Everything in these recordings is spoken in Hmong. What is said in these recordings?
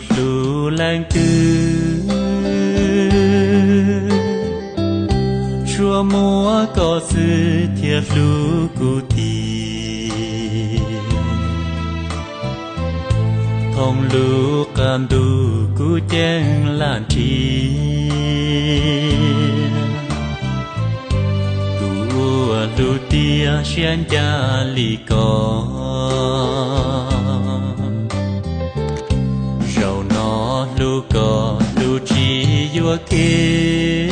Hlub leej twg, tsuas muaj koj xwb thiaj hlub kuv tiag. Thooj lub qab ntuj kuv ceeb lam nrhiav tus uas hlub tiag siab ncaj li koj. Zaum no hlub koj hlub tsis yuam kev,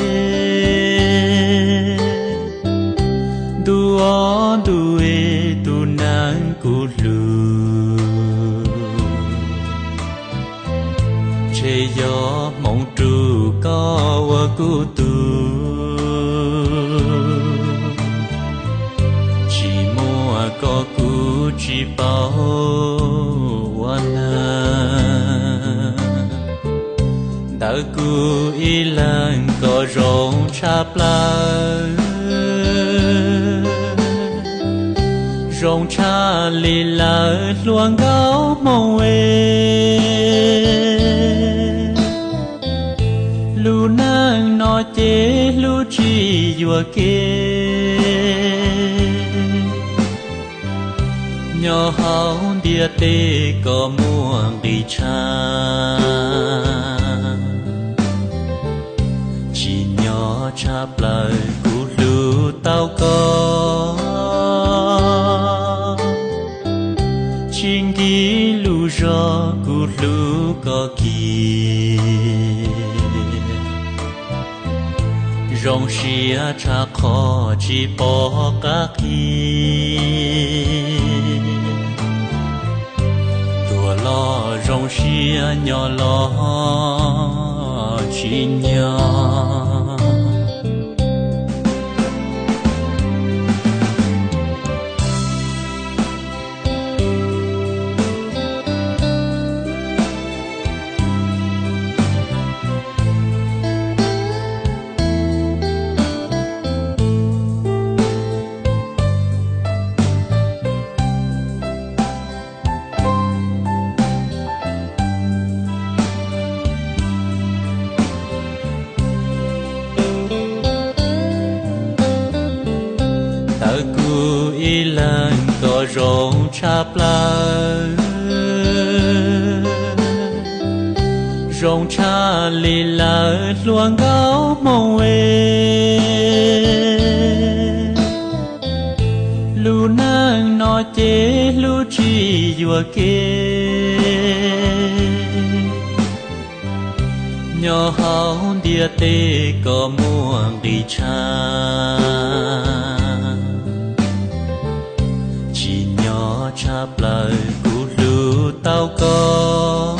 ntu ob ntu es tus neeg kuv hlub, ntshe yog hmoov ruj koj ua kuv tug. Tsis muaj koj kuv tsis paub ua neeg. Ntawm kuv ib leeg koj zoo tshaj plaws, zoo tshaj li lawv hluas nkauj Hmoob es. Lub neej no ces hlub tsis yuam kev, nyob hauv ntiaj teb koj muaj nqis tshaj. Tsim nyog tshaj plaws kuv hlub tau koj, tsis nkim lus zog kuv hlub koj kiag. Zoo siab tshaj qhov tsis pom qab qhia, tuag los zoo siab, nyob los tsim nyog. Ntawm kuv ib leeg koj zoo tshaj plaws, zoo tshaj li lawv hluas nkauj Hmoob es. Lub neej no ces hlub tsis yuam kev, nyob hauv ntiaj teb koj muaj nqis tshaj. Tsim nyog tshaj plaws kuv hlub tau koj,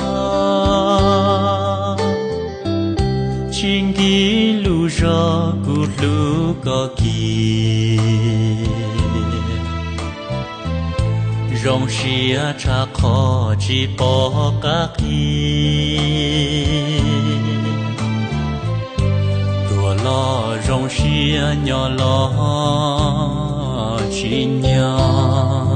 tsis nkim lus zog kuv hlub koj kiag. Zoo siab tshaj qhov tsis pom qab qhia, tuag los zoo siab, nyob los tsim nyog.